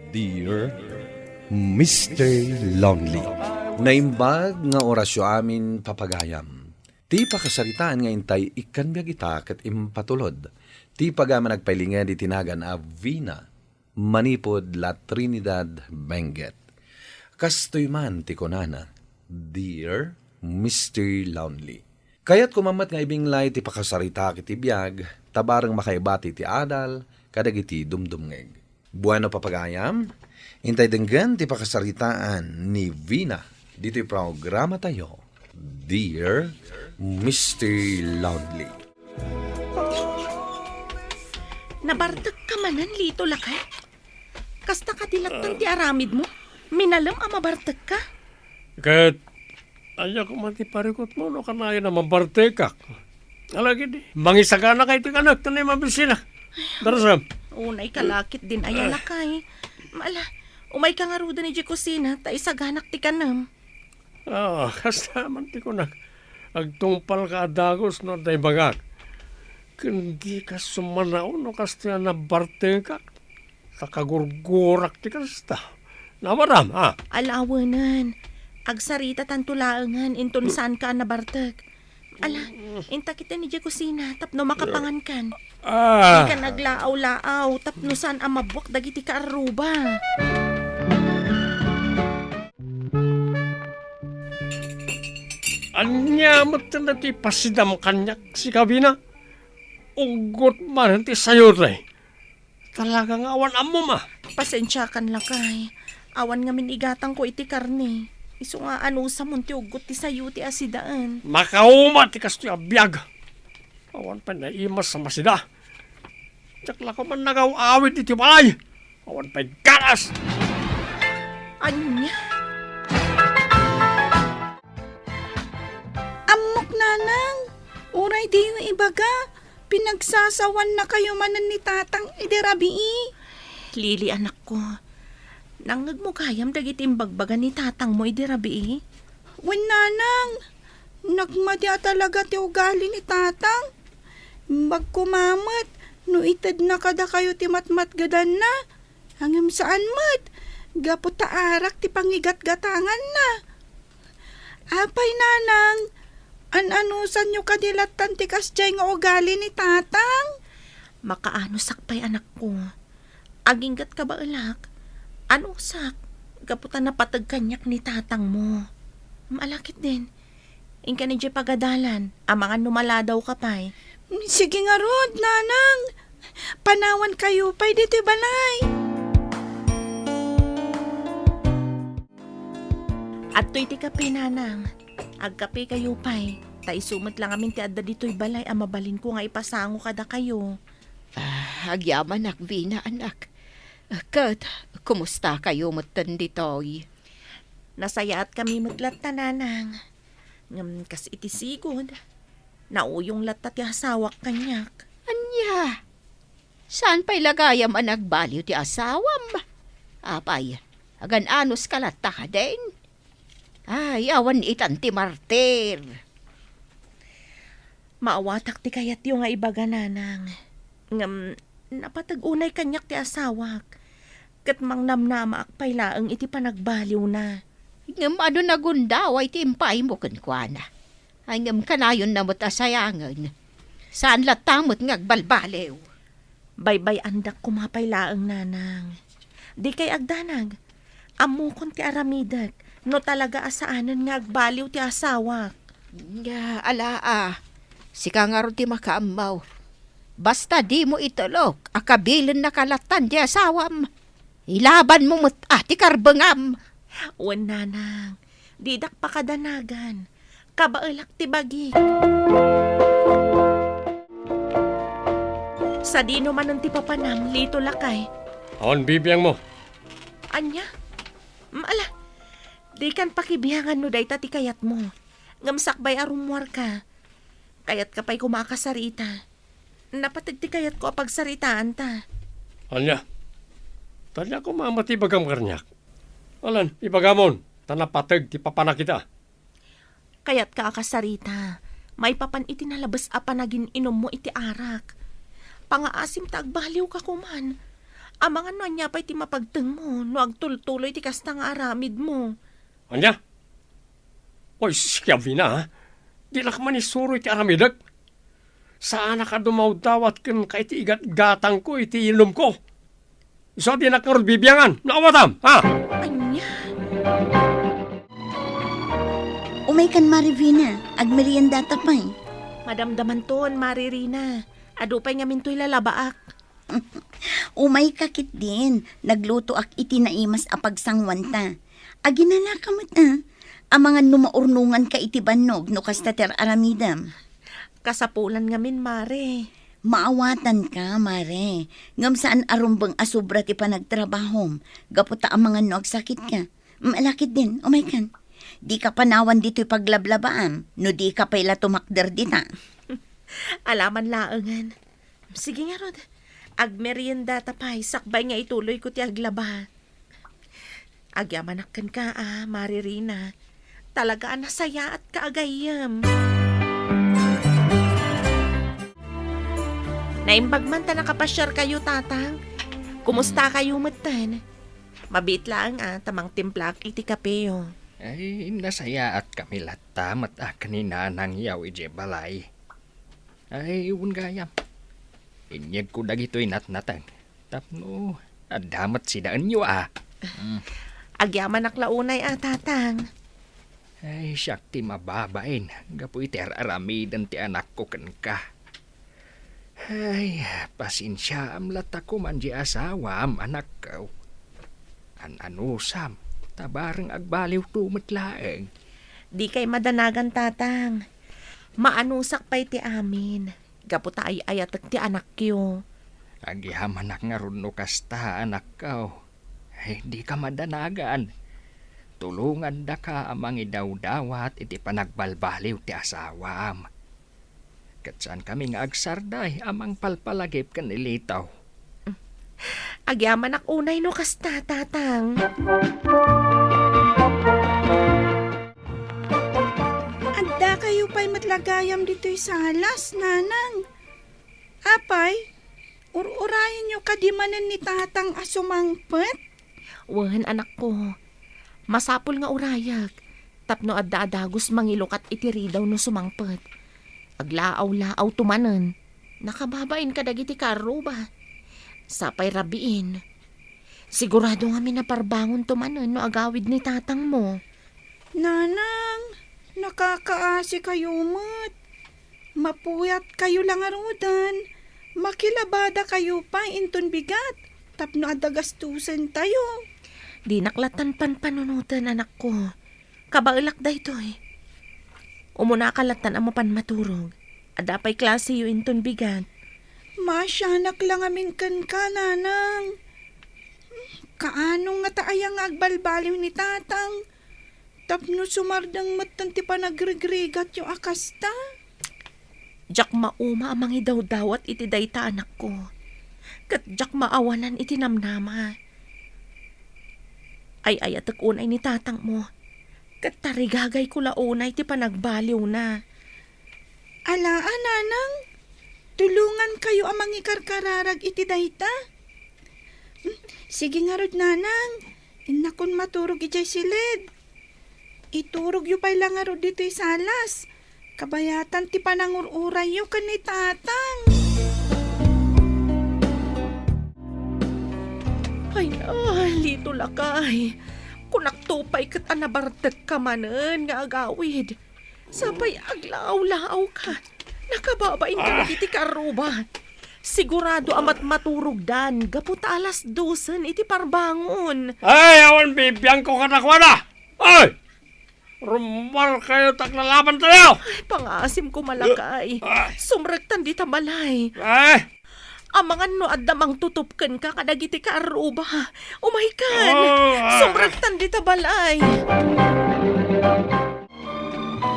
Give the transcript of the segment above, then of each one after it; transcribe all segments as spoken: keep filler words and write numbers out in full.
Dear Mister Lonely. Naimbag nga orasyo amin, papagayam. Ti pakasaritaan nga intay ikkan biag ita ket impatulod ti pagayam a nagpailinged iti nagan a Vina manipud La Trinidad, Benguet. Kastoy man ti kunana, "Dear Mister Lonely." Kayat ko met nga ibinglay ti pakasaritaak iti biag, ta bareng makaibati ti adal kadagiti dumdumngeg. Bueno, papagayam, intay denggen ti pakasaritaan ni Vina ditoy programatayo, Dear Mister Lonely. Nabartek ka manen, Lito, lakay? Kasta kadi lattan ti aramid mo? Minalem a mabartek ka? Ket, ania koma ti parikutmo no kanayon a mabartekak? Alagidi, mangisagana kay ti kanek, tanay mabisina. Darasam. Unay kalakit din aya, lakay. Ala, umay ka ngaruden idiay kusina, ta isaganak ti kanem. Ah, kasta man ti kunak. Agtungpal ka a dagus no adda ibagak. Ken di ka sumanao no kasta a nabartekak. Ta kagurgurak ti kasta. Nawaram, ha? Alawenen. Agsaritatanto laengen inton saan ka a nabartek. Ala, intak ita idiay kusina tapno makapangan kan. Ah. Di ka naglaaw-laaw tapno saan a mabuak dagiti kaarruba. Ania met ti pasidam kaniak, sika Vina? Uggot manen ti sayote. Talaga nga awan ammom, a. Pasensiakan, lakay. Awan ngamin igatangko iti karne. Isu nga anusamon ti uggot ti sayo ti asidaen. Makauma ti kastoy a biag. Awan pay naimas a masida. Diak la koma nagaw-awid iti balay. Awan pay ganas. Ania? Ammok, nanang. Uray diyo ibaga, pinagsasawannakayo manen ni tatang idi rabii. Lili, anakko, nangngegmo gayam dagiti imbagbaga ni tatangmo idi rabii? Wen, nanang, nagmadi a talaga ti ugali ni tatang. Imbag koma met no itedna kadakayo ti matmatgedanna. Ngem saan met, gapu ta arak ti pangigatgatanganna. Apay, nanang, an-anusanyo kadi lattan ti kasdiay nga ugali ni tatang? Makaanusak pay, anakko. Aginggat kabaelak, anusak, gapu ta napateg kaniak ni tatangmo. Malakit din, Inka idiay pagadalan, amangan no maladaw ka pay. Sige ngarud, nanang. Panawankayo pay ditoy balay. Adtoy ti kape, nanang. Agkapekayo pay, ta isu met la ngamin ti adda ditoy balay a mabalinko nga ipasango kadakayo. Ah, agyamanak, Vina, anak. Ket, kumustakayo metten ditoy? Nasayaatkami met latta, nanang. Ngem kas iti sigud, nauyong latta ti asawak kaniak. Ania? Saan pay la gayam a nagbaliw ti asawam? Apay, agan-anuska latta kadin? Ay, awan itan ti martir. Maawatak ti kayatyo nga ibaga, nanang. Ngem, napateg unay kaniak ti asawak, ket mangnamnamaak pay laeng iti panagbaliwna. Ngem adu nagundaway ti impaymo kenkuana. Ay, ngem kanayonna met a sayangen. Saan latta met nga agbalbaliw. Baybay-andak koma pay laeng, nanang. Dikay agdanag. Ammokon ti aramidek no talaga a saanen nga agbaliw ti asawak. Nga, ala a. Sika ngarud ti makaammo. Basta dimo itulok a kabilennaka lattan ti asawam. Ilabanmo met a ti karbengam. Wen, nanang, didak pakadanagan. Kabaelak ti bagik. Sadino manen ti papanam, Lito, lakay? Awan bibiangmo. Ania? Mm, ala, dikan pakibiangan no dayta ti kayatmo. Ngem sakbay a rummuarka, kayatka pay koma a kasarita. Napateg ti kayatko a pagsaritaanta. Ania? Ania koma met ti ibagam kaniak? Alan, ibagamon, ta napateg ti papanak ita. Kayatka a kasarita, maipapan iti nalabes a panagin-inummo iti arak. Pangaasim ta agbaliwka koman. Amangan no ania pay ti mapagtengmo no agtultuloy ti kasta nga aramidmo. Ania? Oy, siak, Vina, ha? Dinak manisuro iti aramidek. Saanak a dumawdawat kenka iti igatgatangko iti ilumko. Isu a dinak ngarud bibiangan. Naawatam, ha? Ania? Umaykan, Mari Vina. Agmeriendata pay. Madamdamanton, Mari Rina. Adu pay ngamin toy lalabaak. Umayka ketdin, naglutoak iti naimas a pagsanguanta. Aginalaka met, a. Amangan no maurnonganka iti bannog no kasta ti ar-aramidem. Kasapulan ngamin, Mare. Maawatanka, Mare. Ngem saan a rumbeng a sobra ti panagtrabahom, gapu ta amangan no agsakitka. Mm, ala ketdin, umaykan. Dika panawan ditoy paglablabaam, no dika pay la tumakder dita. Alaman laengen. Sige ngarud, agmeriendata pay sakbay nga ituloyko ti aglaba. Agyamanak kenka a, Mari Rina. Talaga a nasayaatka a gayyem. Naimbag man ta nakapasiarkayo, Tatang. Kumustakayo metten? Mabiit laeng a, ta mangtimplaak iti kapeyo. Ay, nasayaatkami latta met a ken ni Nanangyaw idiay balay. Ay, wen gayam. Inyegko dagitoy natnateng tapno adda met sidaenyo a. Mm. Agyamanak la unay a, Tatang. Ay, siak ti mababain gapu iti ar-aramiden ti anakko kenka. Ay, pasensiaam latta koman di asawam, anakko. An-anusam, ta bareng agbaliwto met laeng. Dikay madanagan, Tatang. Maanusak pay ti amin, gapu ta ay-ayatek ti anakyo. Agyamanak ngarud no kasta, anakko. Ay, dika madanagan. Tulongandaka a mangidawdawat iti panagbalbaliw ti asawam. Ket saankami nga agsarday a mangpalpalagip ken ilitaw. Agyamanak unay no kasta, Tatang. Addakayo pay met la gayam ditoy salas, Nanang. Apay, ur-urayenyo kadi manen ni Tatang a sumangpet? Wen, anakko. Masapul nga urayek, tapno adda a dagus mangilukat iti ridaw no sumangpet. Aglaaw-laaw to manen. Nakababain kadagiti kaarruba. Sapay rabiin. Sigurado ngamin a parbangonto manen no agawid ni tatangmo. Nanang, nakakaasikayo met. Mapuyatkayo la ngaruden. Makilabadakayo pay inton bigat tapno adda gastusentayo. Dinak lattan panpanunoten, anakko. Kabaelak daytoy. Umunaka lattan a mapan maturog. Adda pay klaseyo inton bigat. Maasianak la ngamin kenka, Nanang. Kaano ngata aya nga agbalbaliw ni Tatang tapno sumardeng metten ti panagrigrigatyo a kasta? Diak mauma a mangidawdawat iti dayta, anakko, ket diak maawanan iti namnama. Ay-ayatek unay ni tatangmo, ket tarigagayko la unay ti panagbaliwna. Alaa, Nanang, tulongankayo a mangikarkararag iti dayta. Hmm, sige ngarud, Nanang, innakon maturog idiay siled. Iturogyo pay la ngarud ditoy salas. Kabayatan ti panangur-urayyo ken ni Tatang. Ay, ah, Lito lakay. Kunakto pay ket a nabartekka manen nga agawid. Sapay aglaaw-laawka. Nakababain ka dagiti kaarruba. Sigurado a matmaturogdan gapu ta alas dosen iti parbangon. Ay, awan bibiangko kadakuada. Ay! Rummuarkayo ta aglalaban tayo! Ay, pangaasim ko, malakay. Ay! Sumrektan dita balay. Ay! Amangan no adda mangtutup kenka kadagiti kaarruba. Umaykan! Oh, ah. Sumrektan dita balay.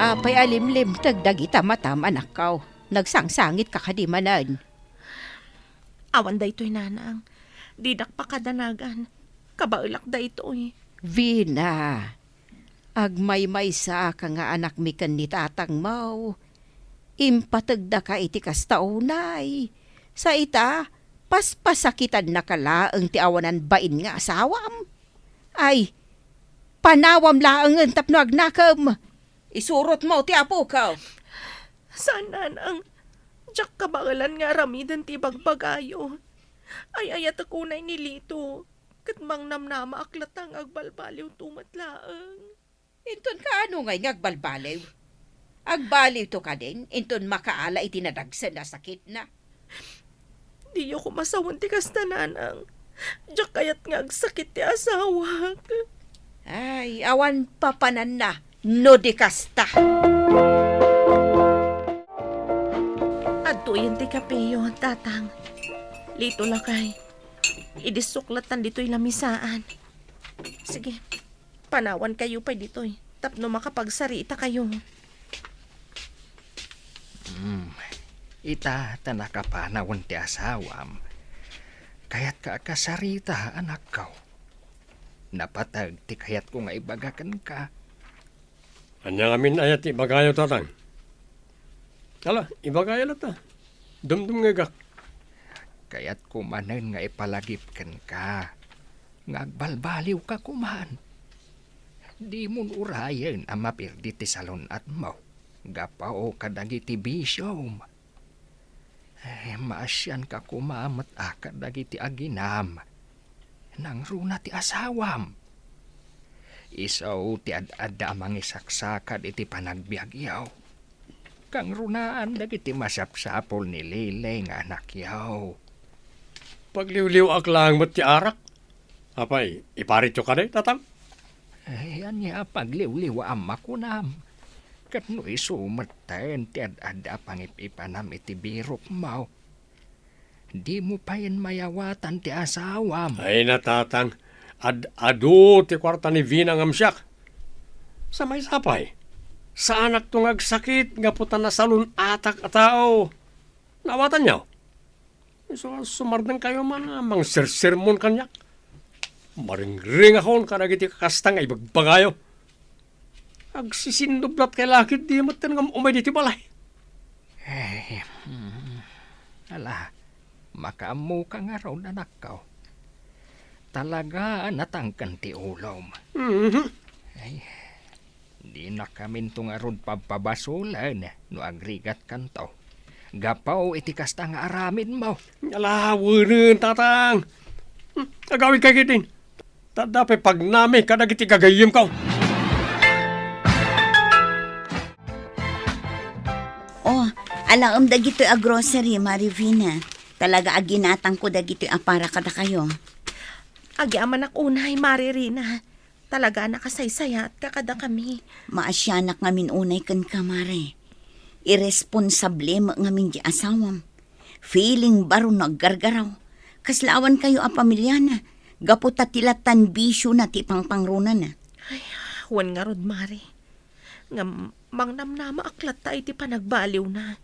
Apay a limlimteg dagita matam, anakko? Nagsangsangitka kadi manen? Awan daytoy, Nanang. Dinak pakadanagan. Kabaelak daytoy. Vina, agmaymaysaak nga anakmi ken ni tatangmo. Impategdaka iti kasta unay. Sa ita, Paspasakitannaka laeng ti awanan bain nga asawam. Ay, panawam laengen tapno agnakem. Isurotmo ti apok. Saan, Nanang. Diak kabaelan nga aramiden ti ibagbagayo. Ay-ayatek unay ni Lito, ket mangnamnamaak latta nga agbalbaliwto met laeng. Inton kaano ngay nga agbalbaliw? Agbaliwto kadin inton makaala iti nadagsen a sakitna. Diyo koma sawen ti kasta, Nanang. Diak kayat nga agsakit ti asawak. Ay, awan papananna no di kasta. Adtoyen ti kapeyo, Tatang. Lito, lakay. Idi suklattan ditoy lamisaan. Sige, panawankayo pay ditoy tapno makapagsarita kayo. Hmm. Ita ta nakapanawen ti asawam. Kayatka a kasarita, anakko. Napateg ti kayatko nga ibaga kenka. Ania ngamin aya ti ibagayo, Tatang? Ala, ibagayo latta. Dumdumngegak. Kayatko manen nga ipalagip kenka nga agbalbaliwka koman. Dimon urayen a maperdi ti salun-atmo gapu kadagiti bisiom. Eh, maasianka koma met a kadagiti aginam. Nangruna ti asawam. Isu ti ad-adda a mangisaksakad iti panagbiagyo. Kangrunaan dagiti masapsapul ni Lily nga anakyo. Pagliwliwaak laeng met ti arak. Apay, iparityo kadi, Tatang? Ay, ania a pagliwliwaam a kunam? Ket no isu metten ti ad-adda a pangip-ipanam iti birokmo, dimo payen mayawatan ti asawam. Ay, na, Tatang, ad-adu ti kuarta ni Vina ngem siak. Sa maysa pay, saanakto nga agsakit gapu ta nasalun-atak a tao. Naawatanyo? Isu a sumardengkayo man a mangsersermon kaniak. Maringringakon kadagiti kakasta nga ibagbagayo. Agsisindublatkay la ketdi metten nga um-umay ditoy balay. Eh, hmm. Ala, makaammoka ngarud, anakko. Talaga a natangken ti ulom. Mhm. Ay, dinakaminto ngarud pabpabasolen no agrigatkanto gapu iti kasta nga aramidmo. Ala, wenen, Tatang. Hmm, agawidkay ketdin. Ta adda pay pagnami kadagiti gagayyemko. Oh, alaem dagitoy a grocery, Mari Vina. Talaga a ginatangko dagitoy a para kadakayo. Agyamanak unay, Mari Rina. Talaga a nakasaysayaatka kadakami. Maasianak ngamin unay kenka, Mare. Irresponsable met ngamin ti asawam. Feeling baro no aggargaraw. Kasla awan kayo a pamiliana, gapu ta ti lattan bisiona ti pangpangronana. Ay, wen ngarud, Mare. Ngem mangnamnamaak latta iti panagbaliwna.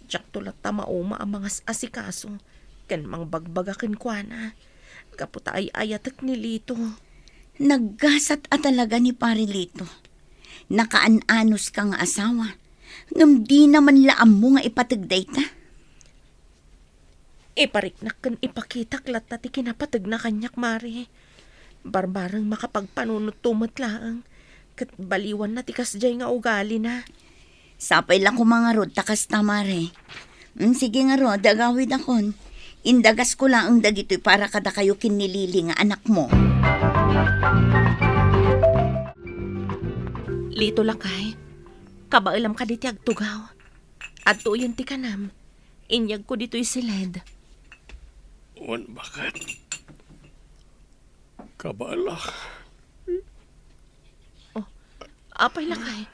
Diakto latta mauma a mangas-asikaso ken mangbagbaga kenkuana, gapu ta ay-ayatek ni Lito. Naggasat a talaga ni Pare Lito. Nakaan-anos ka nga asawa, ngem dina man la ammo nga ipateg dayta. Ipariknak ken ipakitak latta ti kinapategna kaniak, Mare. Barbareng makapagpanunotto met laeng, ket baliwanna ti kasdiay nga ugalina. Sapay la koma ngarud ta kasta, Mare. Mm, sige ngarud, agawidakon. Indagasko laeng dagitoy para kadakayo ken ni Lily nga anakmo. Lito, lakay, kabaelam kadi ti agtugaw? Adtoyen ti kanam. Inyegko ditoy siled. Wen, baket. Kabaelak. Oh, apay, lakay?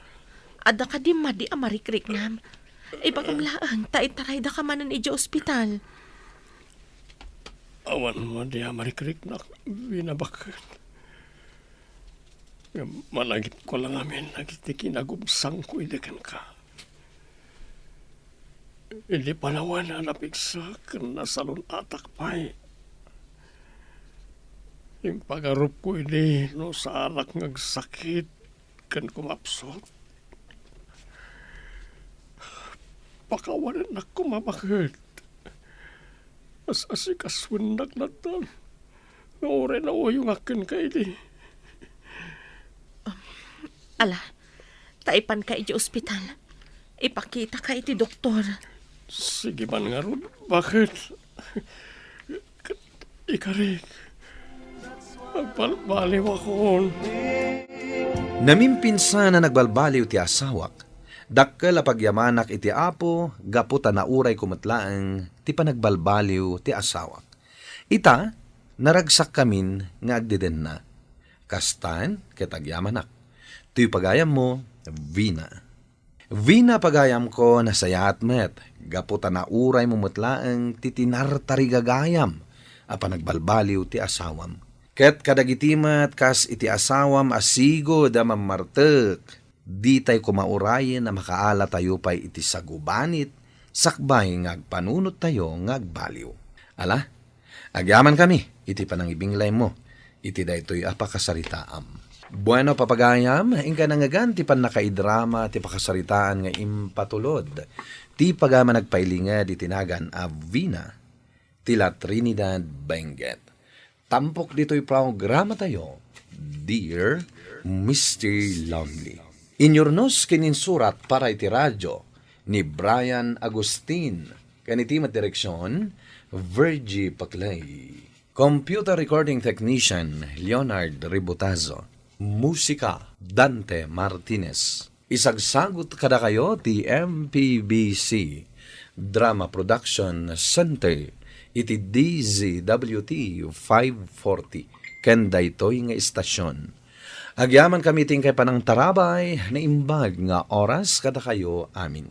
Adda kadi madi a marikriknam? Ibagam laeng ta itaraydaka manen idiay ospital. Awan madi a marikriknak, Vina, baket. Ngem malagipko la ngamin dagiti kinagubsangko idi kenka. Idi panawen a napigsa ken nasalun-atak pay, impagarupko idi no saanak nga agsakit ken kumapsut. Pakawanennak koma, baket. As-asikasoennak latta nga uray nauyongak kenka idi. Ala, ta ipanka iti ospital. Ipakitaka iti doktor. Sige man ngarud, bakit? Ket ikarik, agbalbaliwakon. Namimpinsan a nagbalbaliw ti asawak. Dakkel a pagyamanak iti Apo gapu ta naurayko met laeng ti panagbalbaliw ti asawak. Ita, naragsak kamin nga agdedenna. Kastan ket agyamanak. Toy pagayammo, Vina. Vina, pagayamko, nasayaat met, gapu ta nauraymo met laeng ti tinartarigagayam a panagbalbaliw ti asawam. Ket kadagiti met kas iti asawam a sigud a mammartek, ditay koma urayen a makaalatayo pay iti sagubanit sakbay nga agpanunottayo nga agbaliw. Ala, agyamankami iti panangibinglaymo iti daytoy a pakasaritaam. Bueno, papagayam, inka nangngegan ti pannakaidrama ti pakasaritaan nga impatulod ti pagayam a nagpailinged iti nagan a Vina ti La Trinidad Benguet. Tampok ditoy programatayo, Dear Mister Lonely. Inyurnos ken insurat para iti radyo ni Brian Agustin, ken iti met direksion, Virgie Paclay. Computer recording technician, Leonard Ributazo. Musika, Dante Martinez. Isagsagut kadakayo ti M P B C Drama Production Center iti D Z W T five forty ken daytoy nga istasion. Agyamankami iti inkay panangtarabay, naimbag nga oras kadakayo amin.